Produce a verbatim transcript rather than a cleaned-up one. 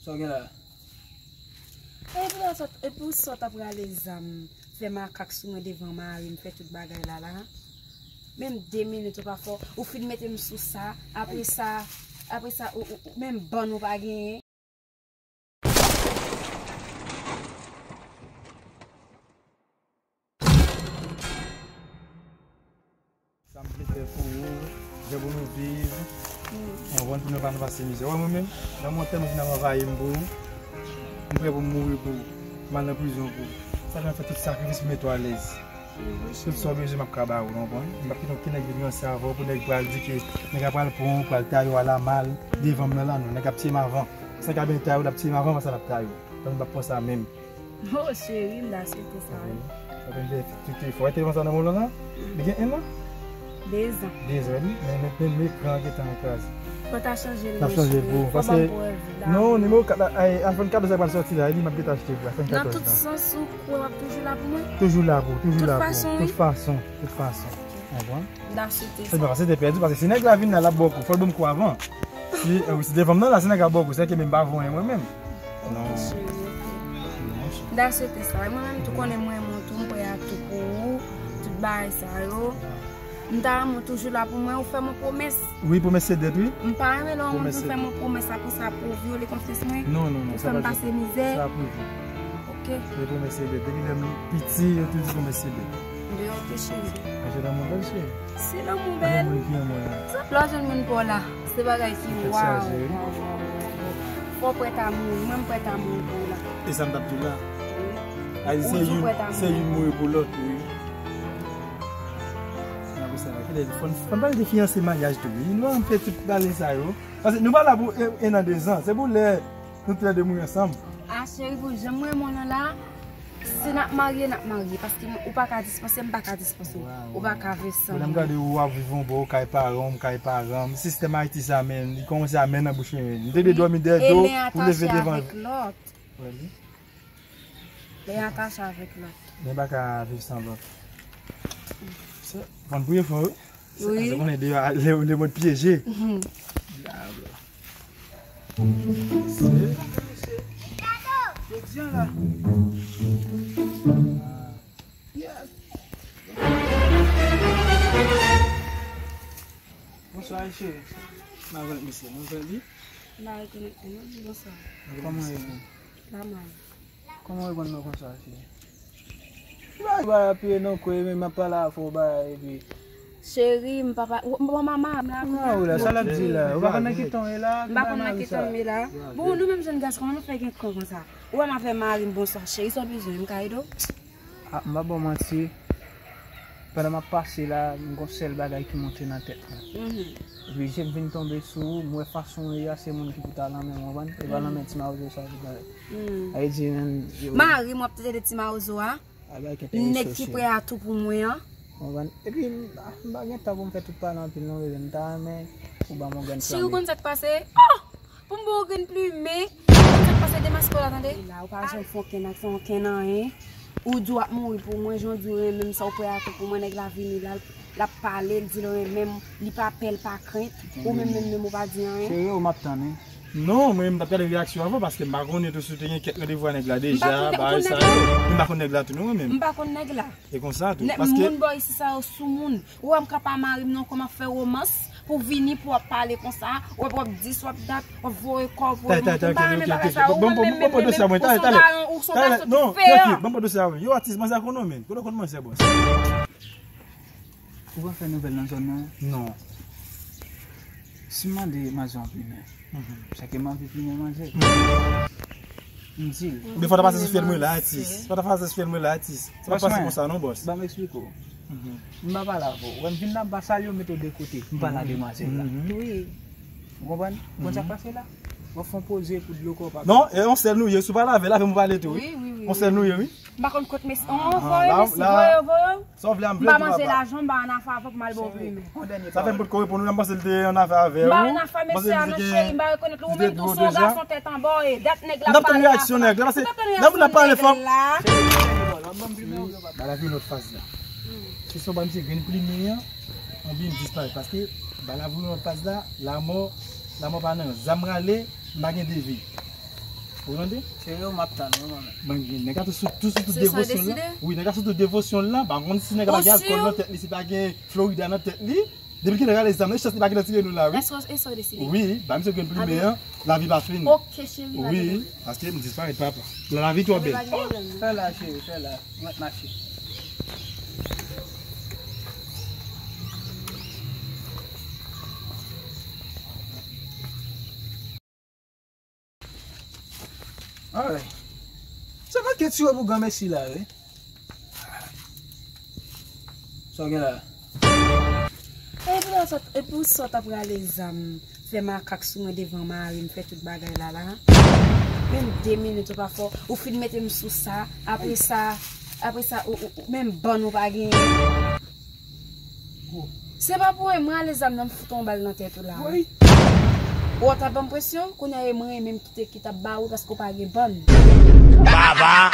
Sa w gen la? E pou sa, e pou sa w t ap rale zam, fè makak sou mwen devan mari m, fè tout bagay la la. Menm de minit ou pa fè, ou fin mete m sou sa, apre sa, apre sa, ou, ou, ou, menm bann ou pa genyen. Sa m vle fè pou ou, jan pou nou viv. Ou konprann, pou nou pa nou pase mizè. Ou wè mwen menm, nan montè m vin ap anvayi m pou ou. M prè pou m mouri pou ou. M al nan prizon pou ou. Sa fè m fè tout sakrifis pou m mete w alèz. Tout sa w bezwen m ap ka ba ou, ou konprann? M p ap kite yon nèg vin ranse avè w pou nèg pral di ke nèg la pral pran w, pral taye w alamal devan m nan la non. Nèg ap tiye m avan. Sa ka byen taye w, l ap tiye m avan, avan sa l ap taye w. Tann m p ap pran sa menm. Oh, cheri, m ta swete sa, wi. Sa vin fè tout efò. E telefòn sa nan men w la? Li gen en an? Dezan. Dezan, wi. Men, men, men, men ekran an gentan kraze. Fò ta chanje l, cheri. N ap chanje l pou ou. Fò ban m pou revi la. Non, nimewo kat la, ay, iPhone katòz la pral sòti la, li m ap gentan achte pou iPhone katòz la. Nan tout sans, ou kwè w ap toujou la pou mwen? Toujou la pou ou, toujou la pou ou. Tout fason, wi? Tout fason, tout fason. Ou konprann? M ta swete sa. Se pa, se te pèdi, paske si nèg la vin la, l ap ba w kou. Fò l ban m kou avan. Si, eh, si devan m nan la, si nèg la ba w kou, se ke menm pa voyen mwen menm. Non. M ta swete sa. Mwen menm tou konnen mwen renmen w tou, m prè a tou pou ou, tout bagay sa yo. M ta renmen w toujou la pou mwen, ou fè m yon pwomès. Wi, pwomès se dèt, wi. M pa renmen lè yon moun vin fè m yon pwomès, apre sa pou vyole konfyans mwen, non, non, non, ou fè m pase mizè. Sa prive. Ok. Se pwomès se dèt. Depi lè m piti, yo toujou pwomès se dèt. Deyò te cheri. Achte lanmou bèl, cheri. Si lanmou bèl. Lanmou ki an mwen la. Lè w jwenn moun pa w la, se bagay ki waw, waw, waw, waw, waw. Fò w prèt a mouri, mwen m prèt a mouri pou ou la. E sa m t ap di w la. Wi. Ou toujou prèt a mouri. Ayiti se youn mouri pou lòt, wi. N ap wè sa, fò n, fò n pale de fiyanse, maryaj tou, wi. Nou an fè tout bagay sa yo. Paske nou pa la pou en, en an, dezan. Se pou lè nou toulède mouri ansanm. A, cheri, pou jan m renmen w nan la, si n ap marye, n ap marye. Paske ou pa ka dispanse, m pa ka dispanse w. Ou pa ka viv san mwen. Lè m gade ou ap viv yon bò, kay paran w, kay paran m. Sistèm Ayiti sa, men, li kòmanse a men nan bouch mwen, men. M te dwe dòmi dèyè do, ou leve devan. Len atache avèk lòt. Len atache avèk lòt. Men pa ka viv san lòt. Fò n priye fò, wi. Wi. Sa konnen deyò, le, le mond pyeje. Dyab. Jodi a la. Bonswa, cheri. M a rekonèt misye, m a rekonèt li. M a rekonèt li, non, bonswa. Kòman w ye menm? La mal. Kòman w rekonn mwen konsa, cheri? Ki bagay, bagay ap peye nan kwen, men m ap pale avè w bagay, epi. Cheri, m pa pa, m pa mama, m la. Sa w la di la? Ou pa konn nan ki tan w ye la? M pa konn nan ki tan m ye la. Bon, nou menm jèn gason, kòman nou fè gen kò konsa? Ou wè m avè mari m, bonswa, cheri, sa w bezwen, m ka ede w? A, m pa ba w manti. Pandan m ap pase la, m gon sèl bagay ki monte nan tèt mwen. Mhm. Epi je m vin tonbe sou ou, m wè fason w ye a, se moun ki pou ta lanmen m, w konprann? E pa lanmen ti mawozo sa ki ta. Sa vle di, menm, yo. Mari m w ap tande de ti mawozo a? Nèg ki prè a tou pou mwen an. W konprann? Epi, m, m pa gen tan pou m fè tout pale anpil non, bebe. M ta renmen ou ban m yon grenn flame. Cheri, ou konn sa k pase? Oh! Pou m ba w grenn plimen, sa k pase demaske w la, tande? La, ou pa janm fè okenn aksyon, okenn anyen. Ou di w ap mouri pou mwen, jan w di w renmen m, sa w prè a tou pou mwen, nèg la vini la, l ap pale, l di l renmen m, li pa pè, l pa krent. Ou menm, menm, menm, ou pa di anyen. Cheri, ou m ap tann, wi. Non, mwen, m t ap gade reyaksyon avan, paske m pa konnen tou si w te gen kèk randevou a nèg la deja, bagay sa yo. M pa konn nèg la tou, non, mwen menm. M pa konn nèg la. E konsa tou, paske moun bò isi sa yo sou moun. Ou wè m ka pa mari m non, kòman fè womans pou vini pou w ap pale konsa, w ap, w ap dis, w ap dat, w ap voye kò w pou moun. M pa renmen bagay sa yo. Ou menm, menm, menm, ou se yon gason, ou se yon gason ki fè an. Ban m pran dosye a mwen. Yo, atis, manzè a konn non, men. Kote w konn manzè, bòs? Ou pa fè nouvèl nan zòn nan? Non. Si m mande manzè yon plimen, se ke m anvi plimen manzè. M di l. Oubyen fò ta pase sou fyèl mwen la, atis. Fò ta pase sou fyèl mwen la, atis. Sa pa pase konsa non, bòs. Ban m eksplike w. M pa pale avè w. Wè m vin la, m pa salye w, mete w de kote. M pale a demwazèl la. Wi. Ou konprann? Ou konn sa k pase la? W ap fè yon poze pou dlo kò w pa. Non, e yon sèl nou ye, si w pale avè l, avè m ou pale tou, wi. Wi, wi, wi. Yon sèl nou ye, wi. M pa konn kot mesye. An, voye mesye, voye, voye. Sa w vle a m vle. M pa manje lajan, m pa ann afè avè w pou m al ba w plimen. Sa fè m potko reponn ou, m panse l te ann afè avè w. M pa ann afè mesye a non, cheri, m pa rekonèt li. Ou menm tou se yon gason tèt anba w ye. Dat nèg la ap pale la. M t ap tann reyaksyon nèg la, paske lè moun ap pale fò. Ba la vin lòt faz la. Se sou ba m se grenn plimen an, oubyen m disparèt. Paske ba la vin lòt faz la, lanmò, lanmò pa nan zam rale, m pa gen devi. Ou tande? Serye, m ap tann ou, mwen menm. Ban gen nèg la tou sou tou sou tout devosyon la. Wi, nèg la sou tout devosyon la. Pa konn si nèg la pa gen alkòl nan tèt li, si pa gen Florida nan tèt li. Depi ki nèg la rale zam nan, chans li pa gentan tire nou la, wi. Èske e sa w deside? Wi, ba misye grenn plimen an, lavi pa fini. Ok, cheri, pa gen pwoblèm. Wi, paske m disparèt, papa. Lavi twò bèl. Fè la, cheri, fè la. Mwen mache. Alright. Se pa kèt siwo pou granmesi la, wi. Sa w gen la? Epi la, sot, epi w sot ap rale zam, fè makak sou mwen devan mari m, fè tout bagay la la. Menm de minit ou pa fè, ou fin mete m sou sa, apre sa, apre sa, ou, ou, ou, menm bann ou pa genyen. Se pa pou anyen, mwen ale zam nan, m fout yon bal nan tèt ou la. Woy. Ou t ap ban m presyon, kounye a e mwen menm ki te, ki t ap ba ou paske w pa gen bann. Baba!